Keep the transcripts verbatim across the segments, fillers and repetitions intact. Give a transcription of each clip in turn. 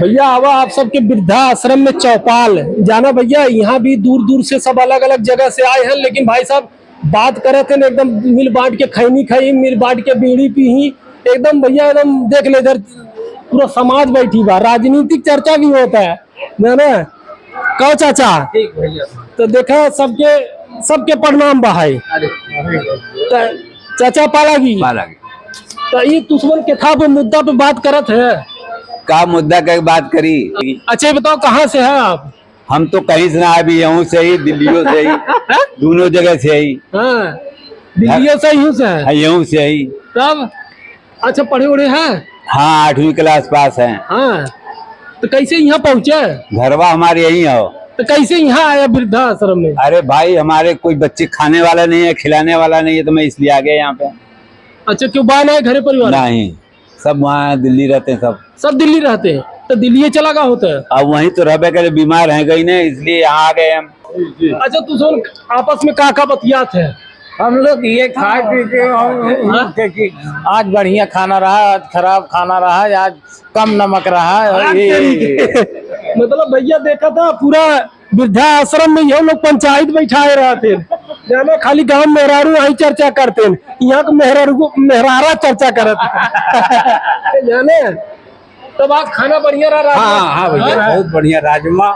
भैया, आवा आप सबके वृद्धाश्रम में चौपाल। जाना भैया, यहाँ भी दूर दूर से सब अलग अलग जगह से आए हैं, लेकिन भाई साहब बात करत हैं एकदम मिल बांट के खैनी खाई, मिल बांट के बीड़ी पीही। एकदम भैया, एकदम देख ले इधर, पूरा समाज बैठी बा, राजनीतिक चर्चा भी होता है, जाना। कहो चाचा। ठीक भैया। तो देखा, सबके, सबके प्रणाम बा है। अरे। तो चाचा पालागी। पालागी। तो ई तुसवन के था पे मुद्दा पे बात करत है। का मुद्दा के बात करी? अच्छा, ये बताओ, कहाँ से है आप? हम तो कहीं से ना, अभी यहूँ से ही, दिल्लियों से ही, दोनों जगह से ही। हाँ, दिल्लियों से ही, यूँ से है? हाँ, यहूँ से ही। तब? अच्छा, पढ़े उढ़े हैं? हाँ, आठवीं class पास हैं। हाँ, तो कैसे यहाँ पहुँचे? घरवा हमारे यहीं हो। तो कैसे यहाँ आया वृद्धाश्रम में? अरे भाई, हमारे कोई बच्चे खाने वाला नहीं है, खिलाने वाला नहीं है, तो मैं इसलिए आ गया यहाँ पे। अच्छा, क्यों बा ना है घरे परिवार? नहीं, सब वहाँ दिल्ली रहते हैं सब। सब दिल्ली रहते हैं? तो दिल्ली चला गया होता है? अब वहीं तो रहबे करे, बीमार हैं गई ने, इसलिए यहाँ आ गए हम। अच्छा, तू सुन, आपस में का का बतियात है? हम लोग ये खा पी के हम, हाँ? कि आज बढ़िया खाना रहा, आज खराब खाना रहा, आज कम नमक रहा, हाँ, ये। तेरी के। मतलब भैया देखा था, पूरा वृद्धाश्रम में ये लोग पंचायत बैठाए रहते हैं। जाने खाली गांव मेहरारू आई चर्चा करते हैं, यहाँ के मेहरारू को मेहरारा चर्चा करत हैं। जाने तब आज खाना बढ़िया रहा, राजमा? हाँ, हाँ भैया, हाँ? बहुत बढ़िया। राजमा,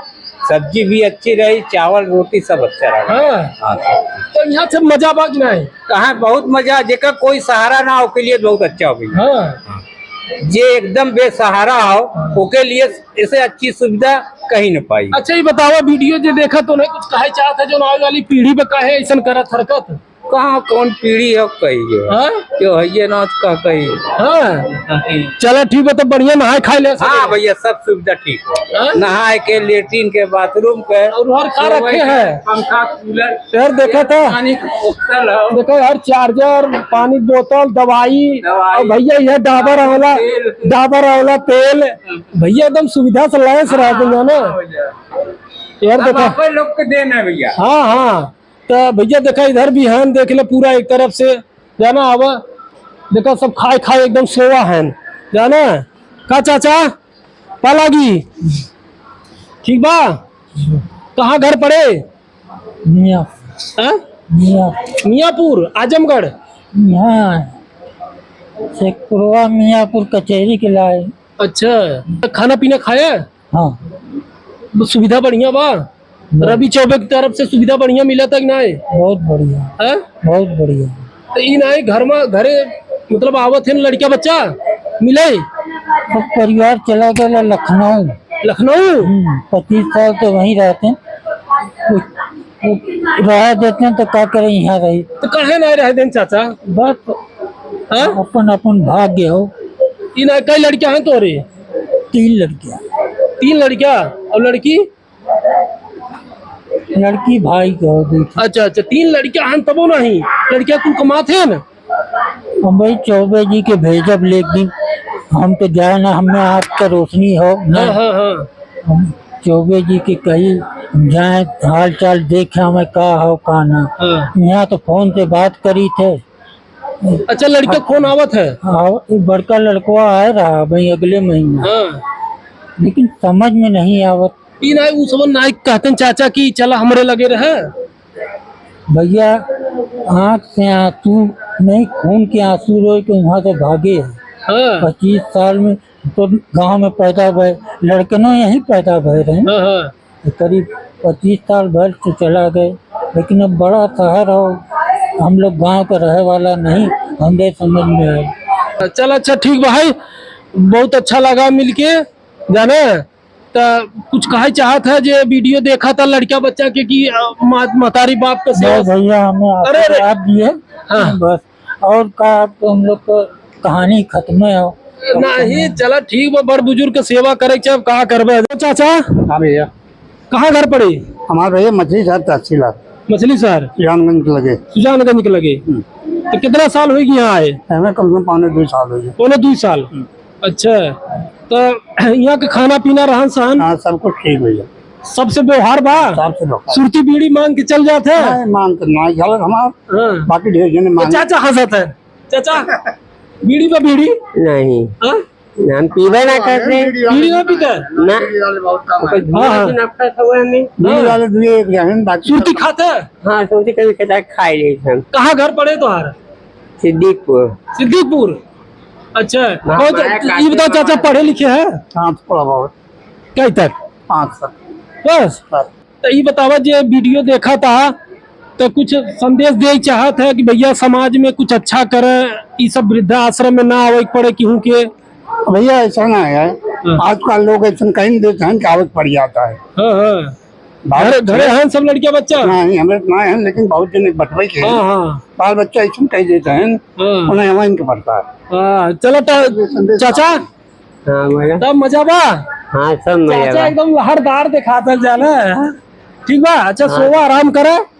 सब्जी भी अच्छी रही, चावल, रोटी सब अच्छा रहा। हाँ। हाँ, सब। तो यहाँ से मजा बा कि नहीं? कहाँ, बहुत मजा। जेकर कोई सहारा ना हो, ओके लिए बहुत अच्छा हो गया। हाँ। जे एकदम बेसहारा हो, हाँ। ओके लिए ऐसे अच्छी सुविधा कहीं न पाई। अच्छा, ये बतावा, video जे देखा तो नहीं कुछ कहे चाहत है जो आवे वाली पीढ़ी पे कहे ऐसन करत हरकत? कहाँ कौन पीढ़ी है कही जो? हाँ? क्यों है ये ना तो कह कही? हाँ। नहीं। चला ठीक बा, तो बढ़िया नहाए खाए ले सके। हाँ भैया, सब सुविधा ठीक है। हाँ? नहाए के, लेटरिन के, बाथरूम के, और हर का सोवे रखे के, हैं? पंखा, कूलर, यार देखा था? पानी के बोतल हो। देखो यार, charger, पानी बोतल, दवाई, दवाई। और भैया ये डाबर आंवला, तेल। डाबर आंवला तेल, भैया एकदम सुविधा से लैस रह गया ना। हाँ भैया। यार सब देखा। आप लोग के देन है भैया। हाँ, हाँ। त भैया देखा, इधर भी हैं, देख ले पूरा एक तरफ से, जाना आवा, देखा सब खाए खाए एकदम सोवा हैं, जाना। का चाचा, पालागी, ठीक बा? कहाँ घर पड़े? मियाँ। हाँ? मियाँ। मियाँपुर, आजमगढ़? हाँ, शेखपुरवा मियाँपुर कचहरी के लाए। अच्छा, खाना पीना खाया? हाँ। सुविधा बढ़िया बा? हाँ। रवि चौबे की तरफ से सुविधा बढ़िया मिला था कि नाहीं? बहुत बढ़िया। हाँ? बहुत बढ़िया। तो ई नाहीं, घर में, घरे, मतलब, आवत है ना लड़का बच्चा मिले? सब परिवार चला गया लखनऊ। लखनऊ? हम्म, पच्चीस साल तो वहीं रहते हैं। वो, वो रह देते हैं तो का करें, यहाँ रही। तो काहे ना रह दें चाचा? बस हाँ? अपन, अपन भाग्य हो। ई ना, कई लड़कियां हैं तोरे? तीन लड़कियां। तीन लड़कियां? और लड़की? लड़की भाई के हो, देखी। अच्छा, अच्छा, तीन लड़कियां हैं तबो नहीं, लड़कियां कुल कमात हैं ना? हम भाई चौबे जी के भेजब, लेकिन हम तो जाए ना, हमें आँख का रोशनी हो ना। हाँ, हाँ, हाँ। हम चौबे जी के कही जाए, हाल चाल देखे, हमें का हो, का ना। हाँ। यहाँ तो फोन से बात करी थे। अच्छा, लड़का फोन आवत है? हाँ, एक बड़का लड़कवा आए रहा भाई अगले महीना। हाँ। लेकिन समझ में नहीं आवत। ई नाई, उ सबन नाई कहतन चाचा कि चला हमरे लगे रहे। भैया, आँख से आंसू नहीं, खून के आंसू रोए के वहाँ से भागे हैं। हाँ। पच्चीस साल में तो गांव में पैदा भए, लड़कनो यहीं पैदा भए रहे। हाँ, हाँ। करीब पच्चीस साल भर से चला गए, लेकिन अब बड़ा शहर हो, हम लोग गांव के रहे वाला नहीं, हमरे समझ में आए। चल, अच्छा, ठीक बा भाई, बहुत अच्छा लगा मिलके, जाने। त कुछ कहे चाहत है जे video देखा था लड़का बच्चा के कि, अ, मा-, महतारी बाप के सेवा? नहीं भैया, हमें अरे, अरे। आशीर्वाद दिए, हाँ। बस। और का, अब तो हम लोग को कहानी खत्म है। नहीं, चला ठीक बा, बड़ बुजुर्ग के सेवा करे के चाहे, अब का करबे? चाचा? हाँ भैया। कहाँ घर पड़े? हमार भैया मछली शहर तहसील है। मछली शहर? सुजानगंज के लगे। सुजानगंज के लगे। हम्म। तो कितना साल होई कि यहाँ आए? हमें कम से कम पौने दो साल हो गए। पौने दो साल? हम्म। अच्छा, तो यहाँ के खाना पीना, रहन सहन? हाँ, सब कुछ ठीक भैया। सबसे व्यवहार बा? सबसे व्यवहार। सुरती बीड़ी मांग के चल जात है? नहीं, मांग के नहीं, गलत हमार। हाँ। बाकी ढेर जने तो मांग। चाचा हंसत है। चाचा, बीड़ी बा बीड़ी? नहीं। हाँ? हम पीबे ना करते। बीड़ी ना पीते? ना। ओकर धुआं हाँ, हाँ। से नफरत हुआ हमें। बीड़ी हाँ। वाले दुए एक जहन बाकी सुरती खाते? हाँ, सुरती कभी कदा खाई ले हम। कहाँ घर पड़े तोहार? सिद्दीकपुर। सिद्दीकपुर। अच्छा। हाँ, और हमारा तो, ये बताओ काकी चाचा, पढ़े लिखे हैं? हाँ, थोड़ा बहुत। कई तक? पाँच तक। बस? बस। तो ई बतावा, जे वीडियो देखा था, तो कुछ संदेश दे चाहत है कि भैया समाज में कुछ अच्छा करे, ई सब वृद्धाश्रम में ना आवे के पड़े केहू के? भैया, ऐसा ना है। हाँ। आजकल लोग ऐसा कहीं देते हैं कि आवक पड़ जाता है। हाँ, हाँ। बाल घरे, घरे हैं सब लड़किया बच्चा? नहीं, हमें ना है, लेकिन बहुत जन बटवे के हैं। हाँ, हाँ। बाल बच्चा ऐसा कह देते हैं, हाँ। उन्हें हवा इनके पड़ता है। हाँ, चलो टा-, ये संदेश चाचा? हाँ, बोला। तब मजा बा? हाँ, सब मजा चाचा बा। एकदम लहरदार देखात है जाना। ठीक बा, अच्छा, हाँ। सोवा, आराम करे।